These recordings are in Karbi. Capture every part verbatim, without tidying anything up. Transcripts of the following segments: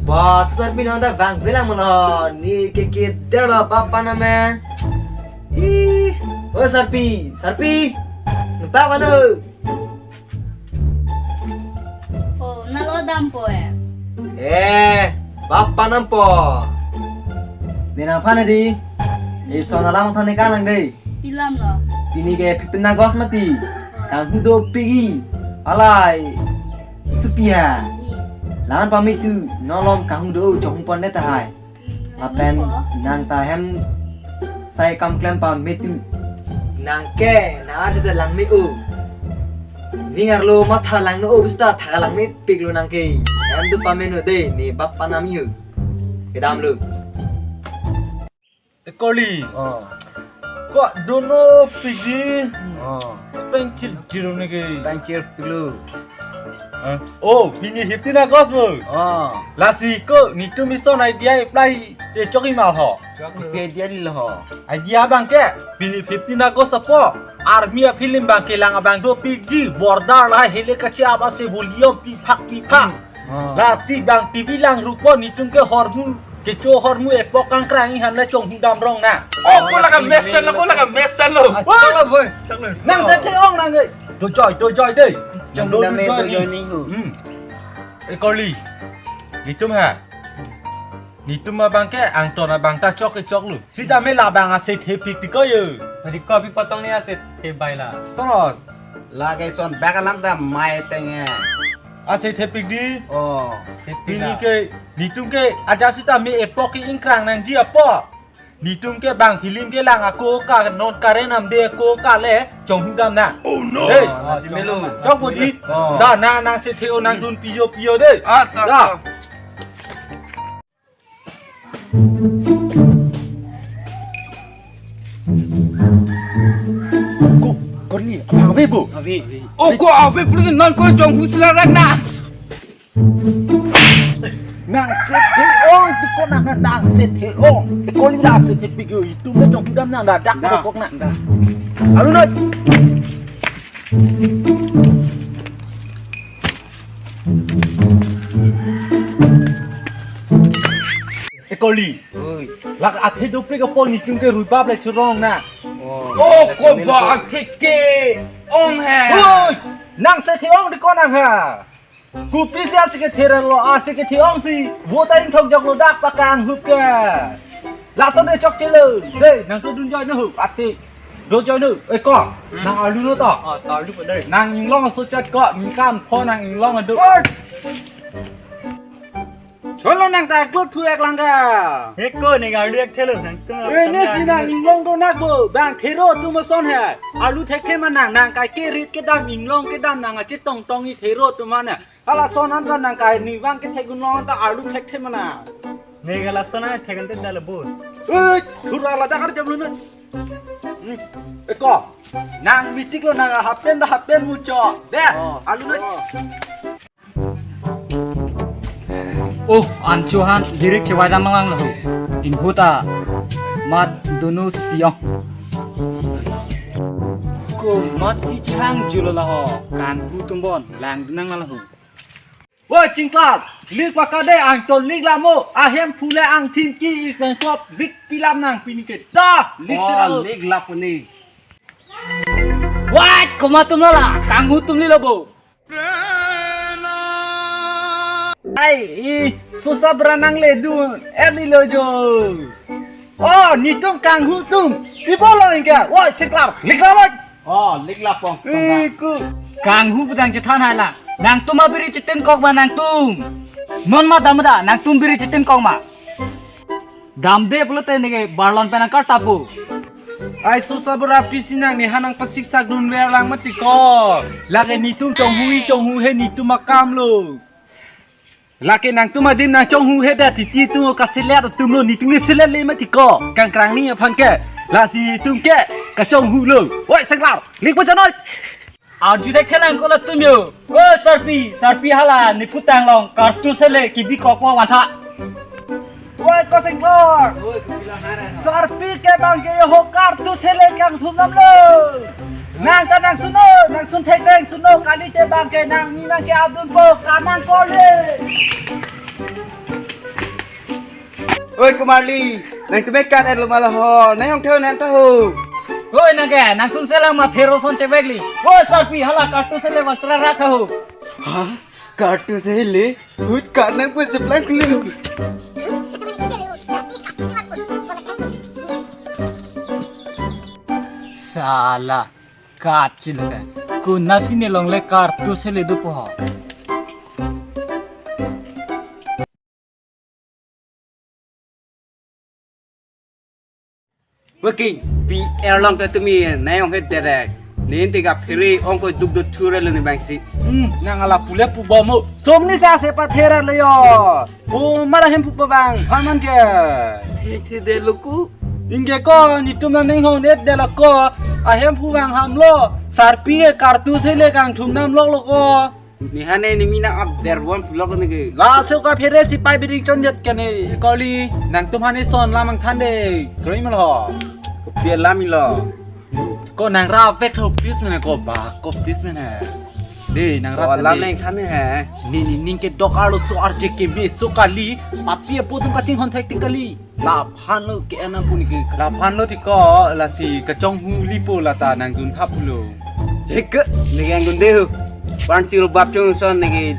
Ba, Sarpi nang ta bang bilang mana? Ne ke ke der lo bap panam eh. Ih, o Sarpi, Sarpi. Bap mana? Oh, nalo dampo eh. Eh, bap panam po. Ne nangphan di. Eson alam thane kanang dei. Pi alam lo? Pini ke fifteen August mati. Kanghu dopik-i. Alai. Supi ha. Hmm. Langan pamit tu, non malom kanghu do chongpon ne tahai. Hmm, lapen po. Nang ta hem sai kam klem pamit tu. Nang ke, nang arju ta langme-o. Ning arlo matha langno-o, bista thak langmepik lo nang ke. Hem do pameno dei, ne bap panam yo. Kedam lo. Ekorli. Oh. Ko dono pik di. Oh. Pengchir chiro ne ke. Pengchirpik lo. Eh? Oh, pini fifteen August bo. Oh. Lasi ko netum eson idea apply te chok-i ma ho. Kopi idea di lo ho? Idea abang ke pini fifteen August apo army a-film abang kelang abang dopik di, border lahai hele kachi aba se volume piphak piphak. Hmm. Ah. Lasi bang T V langrupo netum ke hormu, kecho hormu epok kangkrang-i han le chonghu dam rong na. Oh, ko laga mesen lo, ko laga mesen lo. Ah, chalo, boy, chalo. Nang sethe ong nang eh. Dojoi, dojoi dei. Chonghu dam eh, dojoi ni hu. Hmm. Ekorli. Netum ha. Netum abang ke angton abang ta chok ke chok lo. Sita me labang asethe pik ti ko yo. Tadi ko pi potong ne asethe bai la. Sono. Lake son bak alam ta mai teng eh. Asethe pik di. Oh. Thepik pini la. Ke netum ke aja sita me epok ke ingkrang nangji apo. Netum ke bang film kelang ako ka non karen amde ako ka le chonghu dam na. Oh no. Hei. Oh, lasi melo. Chok bo di. Oh. Da nang nang sethe-o nang dun piyo piyo dei. Ah, ta, da. Ta. Ko, Korli, abang ave bo? Ave. Oh, ko ave pulo non ko chonghu sila rak na. Nang sethe-ong, ti ko nang nang sethe-ong. Ti ko lira sethe pik yo, itum na chonghu dam nang dadak na. Kokok nang. Da. Alu noi. Ekorli. Oi. Lake athe dopik apo netum ke ruibap le chorong na. Oh. Oh, ko ba athe ke-ong he. Oi, nang sethe-ong di ko nang ha. Kopisi ase kethe ra lo, ase kethe-ong si. Vote ain thok jok lo dak pakanghup ke. Lason de chokche lo. Hei, nang tu dun joi no hu. Ase. Do joi no. Eh, ko. Hmm. Nang alu no to. Oh, ta alu po dei. Nang inglong so chat ko. Ningkan pho nang inglong adu. Oi. Cholo nang ta klot thu ek lang ga. He ko ne ga liak thelo nang tu. Eh, ne si nang inglong do nak bo. Bang thero atum ason he. Alu thekthe ma nang, nang kai ke rit kedam inglong kedam nang achetong tong-i thero atum ma na. Hala son an ta nang kai ni bang kethek gun long ta alu thekthe ma nang. Ne ga lason an thek ante dala bos. Eh, thura la jakar jam lu na. Hmm. Eh, ko. Nang mitik lo nang hapen da hapen mucho. Deh, oh, alu na. Oh. Oh, ancho han direct chewai dam lang lo. Input a mat dunu siong. Ko mat si chang julo la ho. Kanghu tumbon lang dunang la ho. Woi, Chingklar, lik pakade angton lik lamo, ahem phule angthin ki ik pengkop, lik pi alam nang pini ke. Dah, lik. Oh, sila lo. Lik lap ni. Wait, komat atum lo la, kanghu atum li lo bo. Ai, i, susah beranang le dun, er li lo jo. Oh, netum kanghu atum. Pi bolo ingka. Woi, Chingklar, lik lap woi. Oh, lik lap pong. Iku. Kanghu putang chethan hai la. Nangtum abiri chetin kok ma nangtum. Non ma dam da, nangtum biri chetin kok ma. Damde pulote neke barlon pen angkar tapu. Ai susah berapi sinang ni hanang pasik sak dun wer lang mati ko. Lake netum chonghu-i chonghu he netum akam lo. Lake nangtum adim nang chonghu he da titi tu kaselet atum lo netum ke selet le mati ko. Kangkrang ni aphan ke. Lasi netum ke kachonghu lo. Woi, Chingklar, lik pa janoi. Arju dek thelang ko latum yo. Woi, Sarpi, Sarpi hala ni putang long kartus hele kibi kok po wantha. Woi, ko Chingklar. Sarpi ke bang ke ho kartus hele kangthum nam lo. Nang ta nang suno, nang sun thek deng suno, kali te bang ke nang mi nang ke adun po, kanang po le. Oi, Kumarli, nangtum me card et lo ma la ho, nang hong theo nang ta ho. Oi, nang ke, nang sung selang ma thero son chevek li. Oi, sarpi, hala kartu sele wasra rak ho. Ha? Kartu sele? Hut card nangpon cheplang kulu. Sala, card chilke. Konatsi ne longle kartu sele dopo ho. Working, pi erlong ta tumi nang hong het derek. Nin tiga phiri ongkoi duk do thure lo ni bangsi. Hmm, nang ala pule pu bomo. Somni sa se pathera lo yo. O mara hem pu pa bang, haman ke. Thek the de lo ku. Ingke ko, nitum nang hong het de lo ko. Ahem pu bang ham lo. Sarpi ke kartu sele kangthum nam lok lo ko. Ni hane ni mina up there one vlog ni ke. Laso ka phere si pai biring chonjat kene koli nangtum hane son lam angthan de. Kroi mal ho. Pia lam ilo. Ko nang ra vek tho please mene ko ba ko please mene. De nang ra Ko than lam de. Nang than he. Ni ni ning ke dok arlo so arje ke me so kali. Papi apo tum kaching hon thek tik kali. Laphan lo ke enam puni ke. Laphan lo tiko lasi kachong huli po lata nang dun thap lo. Heke, neke ang gunde ho. Pan chiro bap chong son neke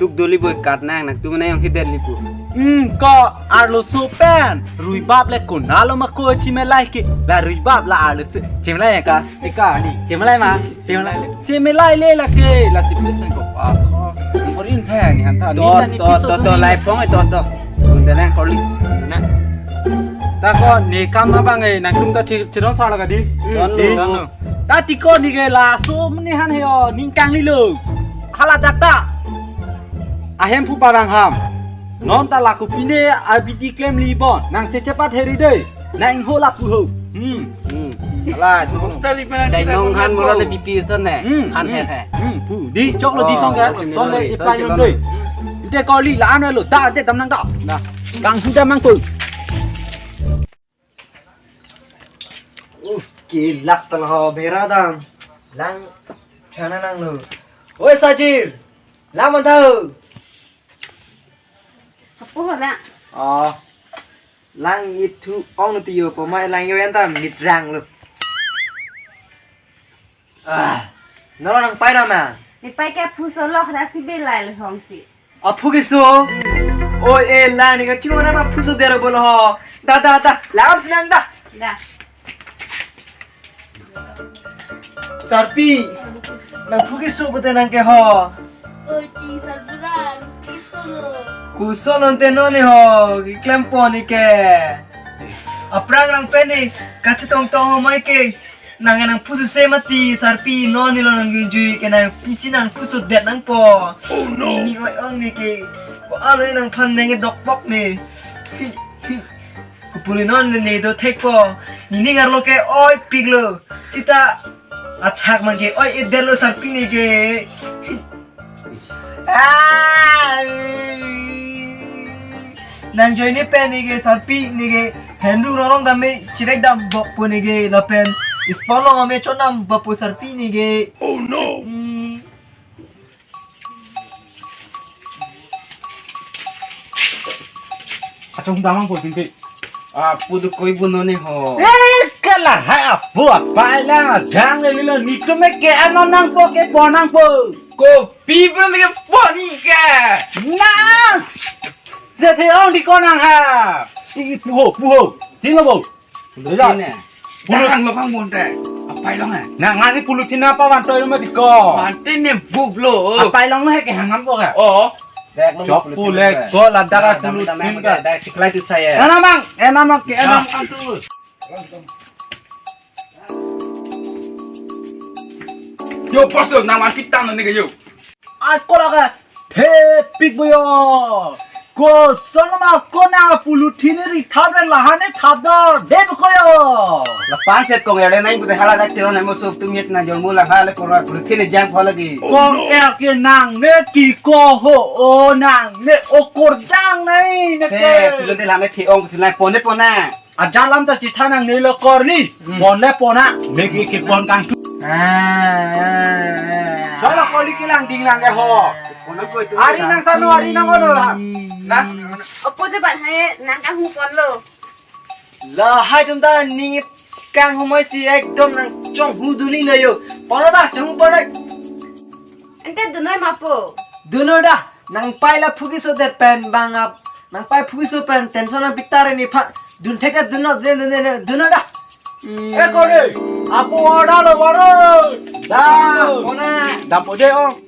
duk doli boi card nang nangtum nang hong het det li po. Hmm, ko arlo so pen. Rui bap le kona lo ma ko chime lai ke. La rui bap la arlo so. Chime lai ka? Eka ni. Chime lai ma? Chime lai. Chime lai le la ke. Lasi please nang ko. Ah, ko. Korin he ni han ta. Ni To, na ni to, piso to, tu to, ni. Lai pong to, to. Gunde nang koli. Na. Ta ko ne kam abang eh, nangtum ta chi-, chirong sa la ka di. Don lo. Don lo. Ta tiko ni ke laso mene han he o, ning kangli lo. Hala dak ta. Ahem pu parang ham. Non ta laku pine abidi klem li bon. Nang se chepat heri dei. Nang ho lapu ho. Hmm. Hmm. Ala, Hostel ipen chai nong han mora le B P son ne. Hmm, Han hmm, he he. Hmm, pu. Di chok lo di Oh, song ke. Song le song ipai chai lo nong. Dei. Inte koli la ano lo. Da, de dam nang da. Nah. Kang hu dam nang tu. Uh, kelak tal ho bera dam. Lang chana nang lo. Oi Sajir. Lang man tau. Apo ho la. Oh. Lang itu ong tiyo ko mai lang yo entam mitrang lo. Ah, nolo nang pai nama? Ni pai ke phuso lok dak si belai lo hong si. Aphu keso? Oi, e la ni ka chino nama phuso dero bolo ho. Da, da, da, lam sinang da. Da. Sarpi, nang phu keso bote nang ke ho. Oi, ti sarpi lang, keso lo. Kuso non te non ni ho, klem po ni ke. Aphrang rang pen ni, kachetong tong ho mai ke. Nang nang phuso se mati sarpi non ni lo nang junjui ke nang pisi nang phuso det nang po. Oh no. Ni oi ong ni ke. Ko alo ni nang phan neng dok bok ni. Ko puli non ni do thek po. Ni ni ngar lo ke oi pik lo. Sita athak man ke oi et det lo sarpi ni ke. Ah! Nang join ni pen ni ke sarpi ni ke hendu rorong dam me chivek dam bok po ni ke lapen ispon long ame chon dam bok po sarpi ni ke. Oh no. Hmm. Achong damang po tingki. Apu tu koi buno ni ho. Eh, kalang hai apu apai lang adang le lilo nitum me ke ano nang po ke po nang po. Kopi pun lagi po ni ke. Nang. Sethe ong di konang ha. Ih, puho, puho. Tinggal bo. Sundari ne. Pulut. Dang lo kang bonte. Apai long eh. Nang ngani pulut hina apa wanto ilmu di ko. Wanto ne buk lo. Apai long he ke hangam ko ka. Oh. Dek lo Chok pulut pule hina. Ko ladak Nah, pulut dam, dam, hina. Dam, dam, ciklai tu saya. Enam mang, enam mang ke enam mang tu. Yo, poso nang man pitang ni ke yo. Ako la ka thepik boyo. Ko sono ma ko na pulut hini ri thap re lahane thap do de ko yo. La pan set kong ere nai pute hala dak tiro nai mo sop tum yet na jormu la hale kora pulut hini jang phala ki. Kong er ke nang ne ki ko ho o nang ne o kor jang nai ne Te ke. Pulut hini lahane thi ong pulut nai pone pona. Ajalam ta chitha nang nelo korli. Hmm. Pon le pona. Megi ke pon kang tu. Ah, ah, ah. Jala korli kelang ding lang ke ho. Pon nang koi tu. Ari nang sanu, ari nang ono la. Nah. Ate ban hai nang kanghu ponlo. Lahai atum ta ning kanghu mai si ekdom nang chonghu dunlo yo. Ponlo da, chonghu ponlo. Ante dunnoi ma po? Dunnon da, nang pai la phuki so det pen bang ap. Nang pai phuki so pen tension nang pitar ni pha. Dun thek da, dunnon, dun, dun, dun, dunnon da. Hmm. Eh, kore, apo order lo, order. Da, kona. Da po de, oh.